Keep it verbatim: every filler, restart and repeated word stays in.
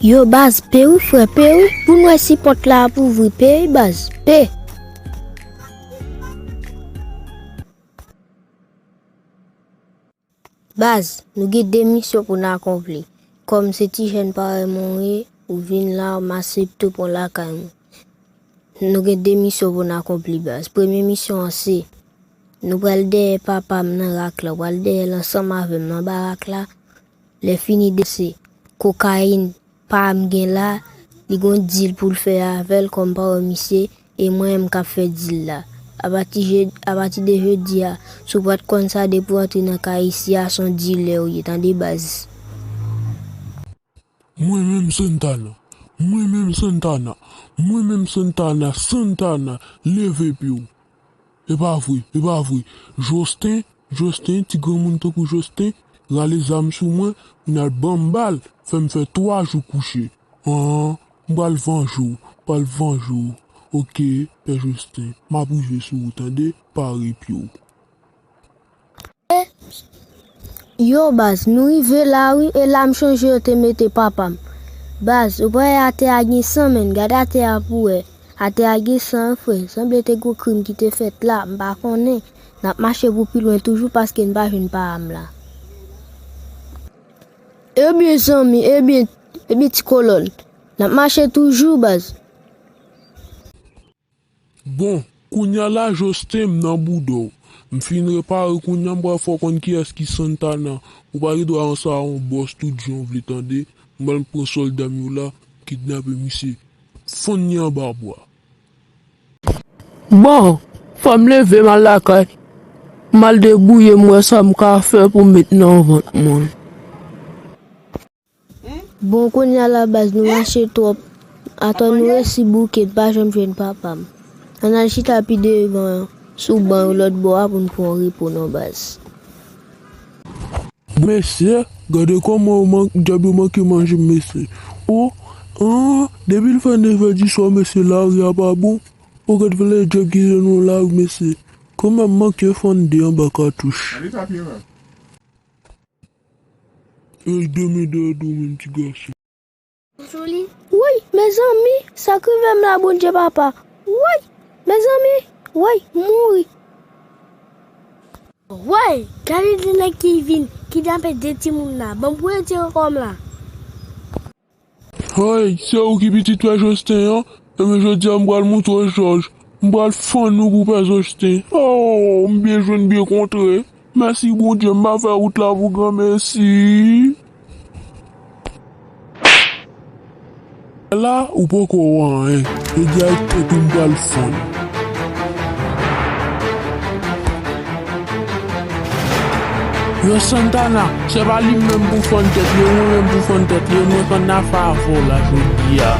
Yo baz, pe wi frè, pe wi. Pou n wè si pòt la ap ouvri, pe wi baz, pe. Baz, nou gen de misyon pou n akonpli. Kòm se ti jèn parèy mwen ou ye, ou vin la, m aksepte w pran lakay mwen. Nou gen de misyon pou n akonpli, baz. Premye misyon an se, nou pral dèyè papa m nan rak la, w pral dèyè l ansanm avè m nan barak la. Lè fini de se kokayin pa m gen la, li gon dil pou l fè avè l kòm paran misye, e mwen menm k ap fè dil la. Apati je, apati de jodi a, si w pa t konn sa, depi w antre nan kay isi a, se yon dilè ou ye, tande baz. Mwen menm Santana, mwen menm Santana, mwen menm Santana, Santana, leve pye w. E pa vre, e pa vre. Josten, Josten, ti granmoun tankou Josten, rale zam sou mwen, vin al ban m bal, fè m fè twa jou kouche. An, m pral vanje w, pral vanje w. Oke, Pè Josten, m ap rive sou ou, tande, pare pye w. Yo, baz, nou rive la wi, e la m chonje yo te mete papa m. Baz, ou pa wè atè a gen san, menn, gade atè a pou wè. Atè a gen san, frè. Sanble te gon krim ki te fèt la, m pa konnen. N ap mache pou pi lwen toujou paske n pa jwenn pa m la. Ebyen, zanmi, ebyen, ebyen, ti kolòn. N ap mache toujou, baz. Bon, kounya la, Josten, m nan bouda w. M fin repare kounya, m pral fè w konn kiyès ki Santana. Ou pa gen dwa ranse a yon bòs tout jan w vle, tande. M pral pran sòlda m yo la, kidnape misye. Fann li anba bwa. Bon, fò m leve m al lakay. M al debouye m wè sa m ka fè pou m met nan vant mwen. Bon, kounye a la baz, nou mache twòp. Atò nou resi bouke, n pa janm jwenn papa m. Ann al chita pi devan sou ban yo lòt bò a pou n pran repo non baz. Mesye, gade kòman yo man-, dyab yo manke manje m, mesye. O, an, depi l fè nevè di swa, mesye, lari a pa bon. O, gad valè dyab ki jwenn nou lari, mesye. Kòman m manke fann de anba katouch. Ey, demen dèyè do menm ti gason. Woy, mezanmi, sa k rive m la, Bondye papa. Woy, mezanmi, woy, m mouri. Woy, gade de nèg ki vin kidnape de timoun la. Ban m pou retire kò m la. Hey, se ou ki pitit frè Josten an? Ebyen, jodi a m pral montre w Jòj. M pral fann ou pou pè Josten. Oh, m byen jwe, m byen kontre. Mèsi Bondye, m pa fè wout la pou granmesi. La, ou poko wè anyen. Jodi a, e tèt ou m pral fann. Yo Santana, se pa li menm pou fann tèt li, e mwen menm pou fann tèt li, e mwen k ann afè avè w la jodi a.